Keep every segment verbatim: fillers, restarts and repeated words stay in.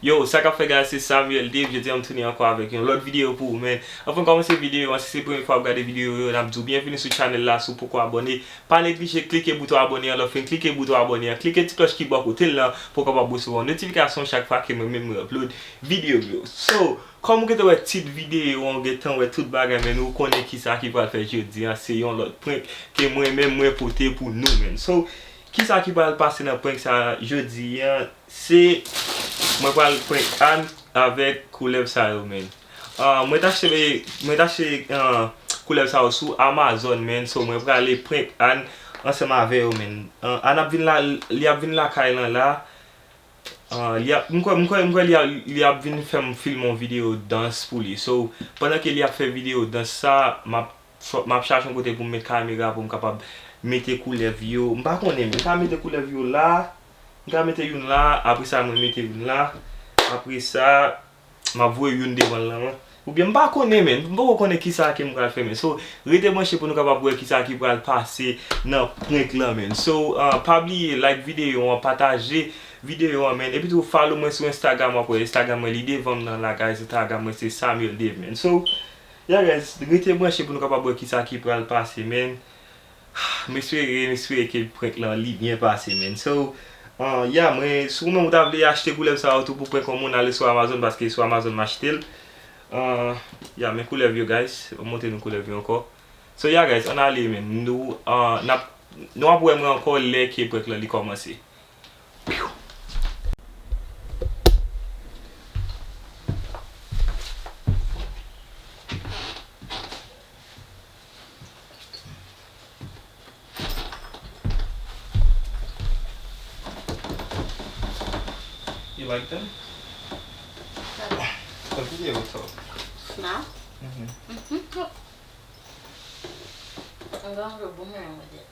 Yo, sa k ap fèt guys, se Samuel Dave, jodi a m tounen ankò avèk yon lòt videyo pou ou, man. Anvan n kòmanse videyo an, si se premye fwa w ap gade videyo yo, n ap di w byenvini sou channel la, si w poko abòne, pa neglije klike bouton abòne an, lè w fin klike bouton abòne an, klike ti klòch ki bò kote l lan pou w kapab resevwa yon notifikasyon chak fwa ke mwen menm mwen upload videyo yo. So, kòm ou gentan wè tit videyo an, ou gentan wè tout bagay, man, ou konnen kisa ki pral fèt jodi an, se yon lòt prank ke mwen menm mwen pote pou nou, man. So, kisa ki pral pase nan prank sa jodi an? Se, mwen pral prank Ann avèk koulèv sa yo, man. Ah, mwen t achte, mwen t achte, ah, koulèv sa yo sou Amazon, man. So, mwen prale prank Ann ansanm avè yo, man. Ah, Ann ap vin la, li ap vin lakay lan la. Ah, li ap, m kwè, m kwè, m kwè li ap, li ap vin fè m filme yon videyo dans pou li. So, pandan ke li ap fè videyo dans sa, m ap fò, m ap chache yon kote pou m met kamera pou m kapab mete koulèv yo. M pa konnen, men m ka mete koulèv yo la. M ka mete youn la, apre sa mwen mete youn la. Apre sa, m ap voye youn devan l lan, man. Oubyen m pa konnen, men. M poko konnen kisa ke m pral fè, men. So, rete branche pou nou kapab wè kisa ki pral pase nan prank lan, men. So, ah, pa bliye like videyo an, pataje videyo an, men. Epi tou, follow mwen sou Instagram, w ap wè Instagram mwen li devan m nan la, guys. Instagram mwen se Samuel Dave, men. So, yeah, guys, rete branche pou nou kapab wè kisa ki pral pase, men. M espere, m espere ke prank lan li byen pase, man. So, ah, yeah, mwen, si ou menm ou ta vle achte koulèv sa yo tou pou prank yon moun, ale sou Amazon, paske sou Amazon m achte l. Ah, yeah, men koulèv yo, guys. M montre nou koulèv yo ankò. So, yeah, guys, ann ale, man. Nou, ah, n ap, nou ap wè mwen ankò lè ke prank lan li kòmanse. You like them? The video talk. Smell? Mm-hmm. Mm-hmm. I'm going to a boomerang with it.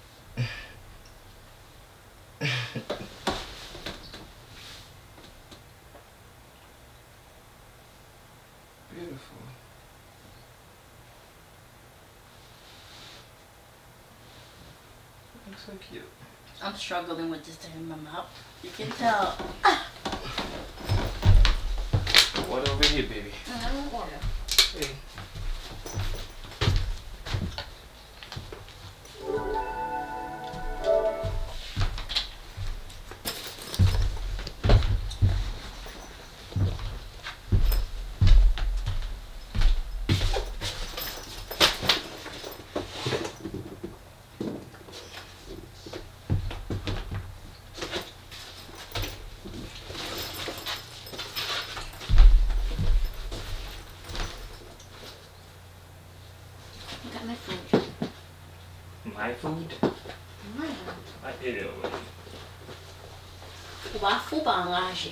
Beautiful. Looks so cute. I'm struggling with this thing in my mouth. You can tell. Water over here, baby. Mm, I want water. Hey. Look at my food. My food? Mwen. I ate it already. Ou pa fou, pa anraje.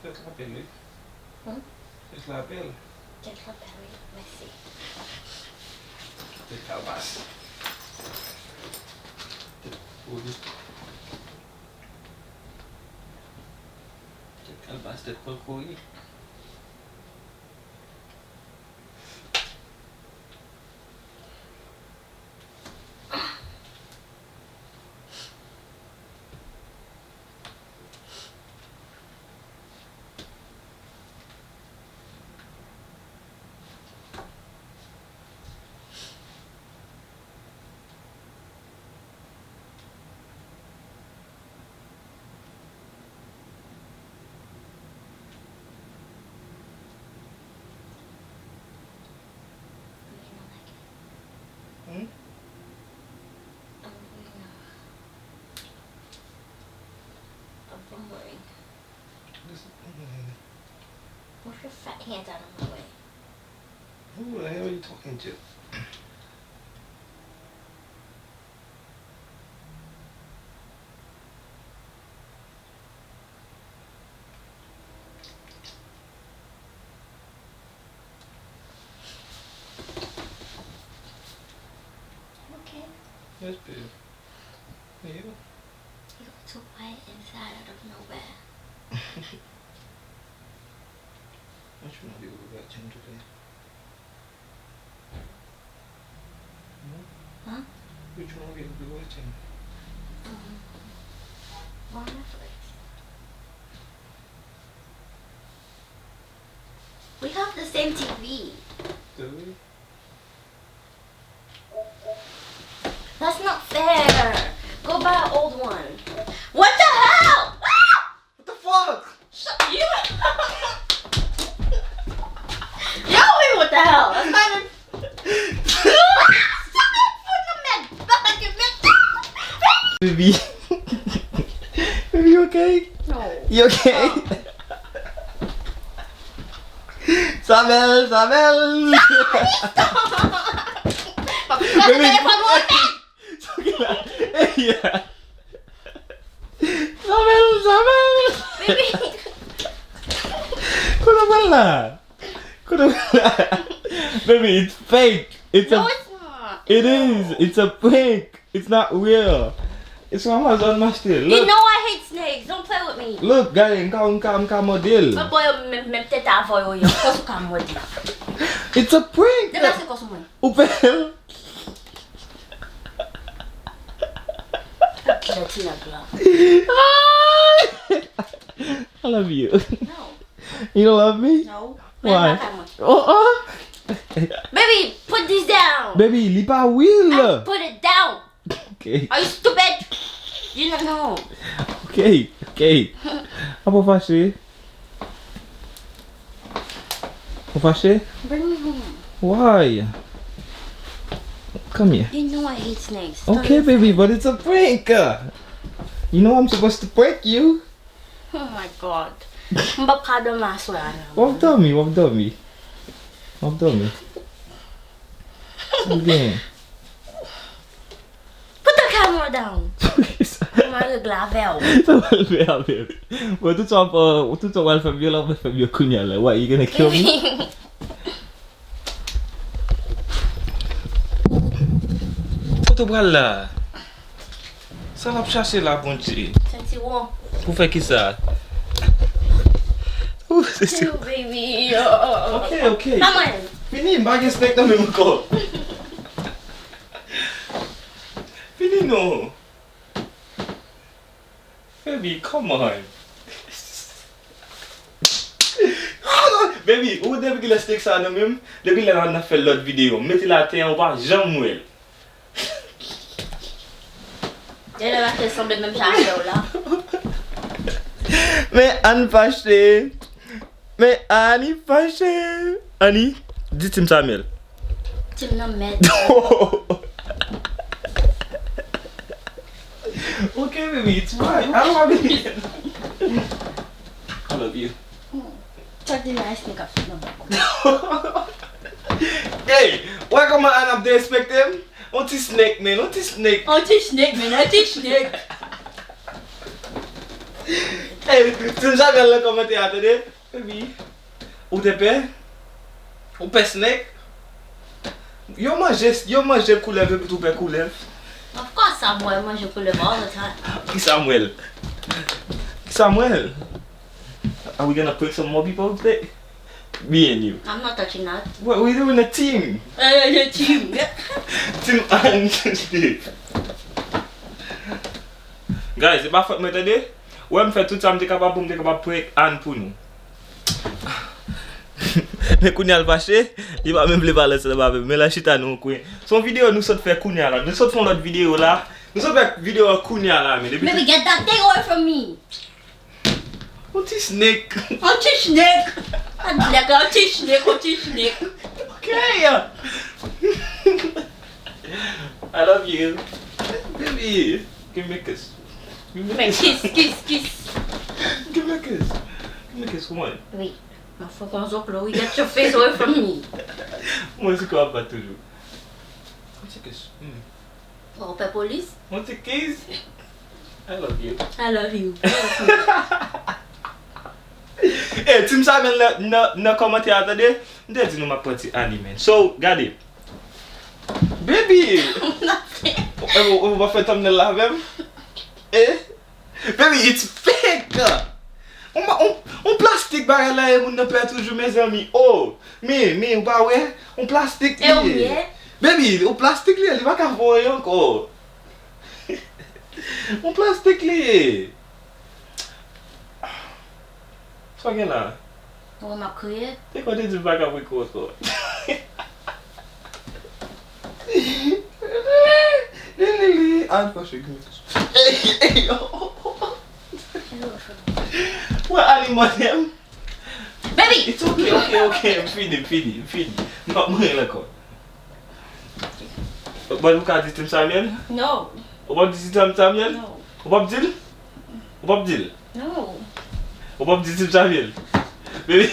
Tèt la bèl, wi. Hmm? Tèt la bèl. Tèt la bèl, wi. Mèsi. Tèt kalbas. Tèt pwodui. Tèt kalbas, tèt pankori. Hmm? This, mm. Wash your fat hands out of my way. Who the hell are you talking to? Okay. Yes, babe. And you? Look so quiet and sad out of nowhere. What you wanna be with that gym today? Huh? What you wanna be with that gym? Um, on Netflix. We have the same T V. Do we? That's not fair. Go buy an old one. What the hell? Ah! What the fuck? Shut you. Yo, wait, what the hell? That's not even. Baby. Baby, you okay? No. You okay? Sa bèl, sa bèl. Baby. Sa bèl, sa bèl. Baby. Kote w pral la? Kote w pral la? Baby, it's fake. It's No, a, it's not. it is. It's a prank. It's not real. It's from Amazon m achte. You Look. Know I hate snakes. Don't play with me. Look, gade, m ka, m ka, m ka mòde l. But boy, menm, menm tèt avè yo, yo, kòs ou ka mòde. It's a prank. Deplase kòs mwen. Ou pè l. Dirty nèg la. I love you. No, You don't love me? No. Why? Menm lakay mwen. Oh, oh. Baby, put this down. Baby, li pa real. I put it down. Okay. Are you stupid? You don't know. Okay, okay. Apa w fache? Ou fache? Bring me home. Why? Come here. You know I hate snakes. Okay, baby, but it's a prank. You know I'm supposed to prank you. Oh my God. M p ap ka dòmi aswè a non. W ap dòmi, w ap dòmi. W ap dòmi. Sa w gen? Put the camera down. Poukisa? Mwen regle avè w. Sa w al fè avè m? Bon, tout sa w ap, euh, tout sa w al fè m yo la, w ap fè m yo kounye a la. Why, you gonna kill me? Kote w pral la? Sa l ap chache la, Bondye? Sentiwon. Pou fè kisa? Ou se si. Chill, baby. Oh. Ok, ok. Pa mwen. Fini, m pa gen snake nan men m ankò. Fini non. Baby, come on. Baby, ou depi kilè snake sa nan men m? Depi lè n ap fè lòt videyo, m mete l atè a, ou pa janm wè l. Genlè paske l sanble menm jan avè w la. Men Annie fache. Men Annie fache. Annie, di Team Samuel. Team nan mèd. Ok, baby, it's fine. I love you. I love you. Chak di nice nèg ap sot nan bòk. Hey, wè kòman Ann ap derespekte m? On ti snake, man, on ti snake. On ti snake, man, on ti snake. Hey, Team Samuel nan kòmantè a, tande. Baby, ou te pè? Ou pè snake? Yo manje, yo manje koulèv epi tou pè koulèv. Of course, Samuel manje koulèv all the time. Ki Samuel? Ki Samuel? Are we gonna prank some more people today? Me and you. I'm not touching that. What we doing a team? Uh, the team. Team Ann, Team Steve. Guys, se pa fòt mwen tande. Wè m fè tout sa m te kapab pou m te kapab prank Ann pou nou. Men kounye a l fache, li pa menm vle pale ansanm avè m. Men l al chita nan yon kwen. Se yon videyo nou sot fè kounye a la. Nou sot fè yon lòt videyo la. Nou sot fè videyo a kounye a la, men depi. Baby, get that thing away from me. On ti snake. On ti snake. On ti snake, on ti snake. Ok. I love you. Baby, give me a kiss. Give me a Men kiss. Kiss, kiss, kiss. Give me a kiss. Give me a kiss, come on. Wi. Mwen fè kon zoklo, wi, get your face away from me. Mwen se kwa bat toujou. On ti kiss. Mm. Ou pè polis? On ti kiss. I love you. I love you. Eh, Team Samuel nan, nan, nan kòmantè a, tande. M te di nou m ap pran ti Annie, man. So, gade. Baby! Eh, ou, ou pa fè thumbnail la avè m? Eh? Baby, it's fake! On, on, on plastik bagay la e moun nan pè toujou, mezanmi. Oh! Men, men, ou pa wè? On plastik li ye. Baby, on plastik li ye, li pa ka voye ankò. On plastik li ye. Sa w gen la? Ou wè m ap kriye? Te konn te di m pa ka pran kou ankò. Li, li, li, al fòse gri. Ey, ey, oh. Wè, alimante m. Baby! It's okay, okay, okay. M fini, m fini, m fini. M p ap manyen l ankò. Bon, ou ka di Tim Samuel? No. Ou p ap di Tim Samuel? No. Ou p ap di l? Ou p ap di l? No. Ou p ap di Tim Samuel? Baby.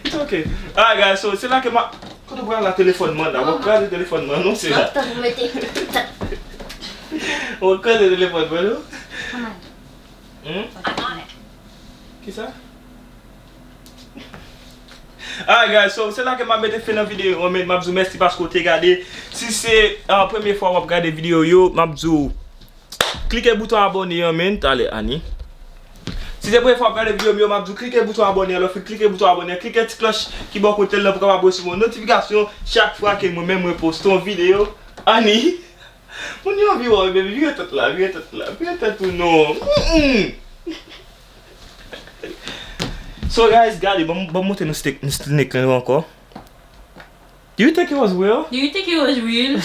It's okay. Alright, guys, so, se la ke ma... Kote w pral la telefòn mwen la? W ap kraze telefòn mwen, non, se la. Ou ap kraze telefòn mwen, non? Hmm? Kisa? Alright, guys, so, se la ke m ap mete fen nan videyo an, men m ap di w mèsi paske w te gade. Si se, ah, premye fwa w ap gade videyo yo, m ap di w, klike bouton abòne an, men, talè, Ani. Si se premye fwa w ap gade videyo m yo, m ap di w, klike bouton abòne an, lè w fin klike bouton abòne an, klike ti klòch ki bò kote l lan pou w kapab resevwa yon notifikasyon chak fwa ke mwen menm mwen poste yon videyo. Ani. Moun yo anvi wè w, baby. Vire tèt la, vire tèt la, vire tèt ou non. Mm-mm. So, guys, gade, ban m, ban m montre nou snake, nou snake lan yo ankò. Do you think it was real? Do you think it was real?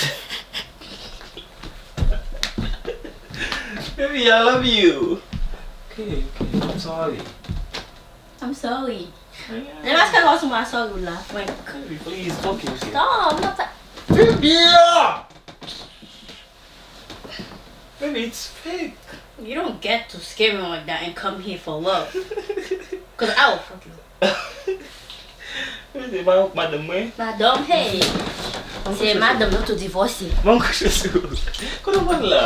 Baby, I love you. Okay, okay, I'm sorry. I'm sorry. Yeah. Lè paske l wè sou mwen, sorry w la, Frank. Baby, please, okay, okay. Stop, m ap ta- Baby! Baby, it's fake. You don't get to scare me like that and come here for love. 'Cause I will fuck you. Baby, se pa madanm mwen. Madanm, hey. Se madanm nou tou divòse. Ban m kouche sou ou. Kote w pral la?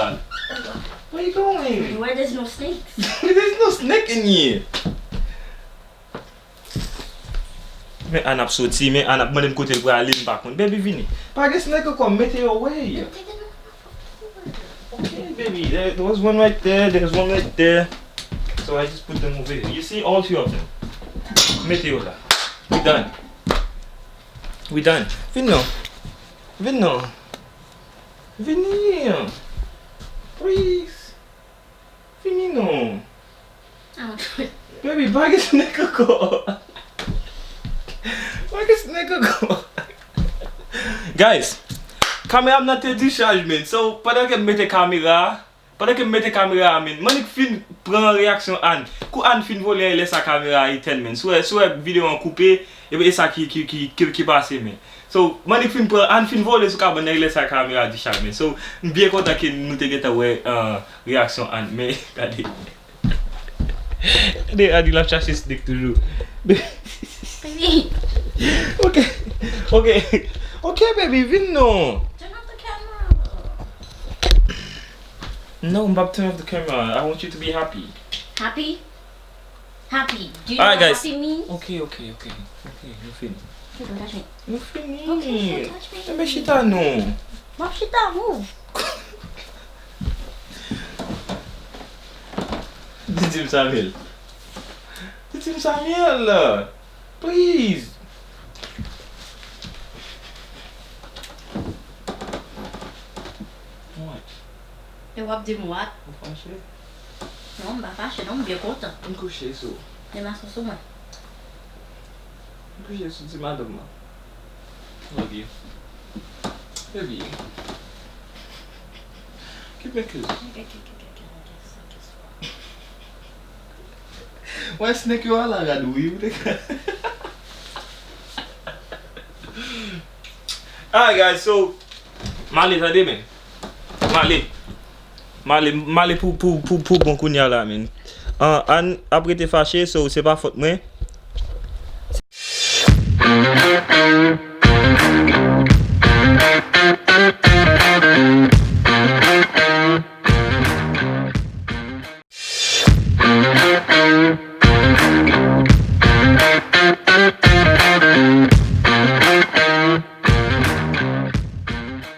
Where you going? Where there's no snakes. There's no snake in here. Men Ann ap soti, men Ann ap mande m kote l prale, m pa konn. Baby, vini. Pa gen snake ankò, mete yo away. Okay, baby, there, there was one right there, there's one right there. So I just put them over here. You see, all three of them. Mete yo la. We done. We done. Vin non. Vin non. Vini. Please. Vini non. Ah. Baby, pa gen snake ankò. Pa gen snake ankò. Guys, kamera m nan te dichaj, man. So, pandan ke m mete kamera, pandan ke m mete kamera a, man, Manik fin pran reyaksyon Ann. Kou Ann fin vole, lè sa kamera a etèn, man. Si w wè, si w wè videyo an koupe, e, e sa ki, ki, ki, ki, ki pase, man. So, Manik fin pran, Ann fin vole sou kabann nan, e lè sa kamera dichaj, man. So, m byen kontan ke nou te gentan wè, uh, reyaksyon Ann, men gade. Gade, Ann, l ap chache snake toujou. Baby. Ok. Ok. Ok, baby, vin non. Turn off the camera. No, m p ap turn off the camera. I want you to be happy. Happy? Happy. Do you know what happy means? Ok, ok, ok. Ok, nou fini. Please don't touch me. Nou fini. Ok, don't touch me. Enben chita non. M ap chita, move. Di Tim Samuel. Di Tim Samuel. Please. What? E w ap di m what? Ou fache? Non, m pa fache non, m byen kontan. M kouche sou ou. Gen mason sou mwen. M kouche sou ti madanm nan. Love you. Love you. Keep me close. Wè snake yo ala rad wi, ou te ka. Alright, guys, so, m ale, tande, men. M ale. M ale, m ale pou, pou, pou, pou bon kounye a la, men. An, Ann ap rete fache, so, se pa fòt mwen.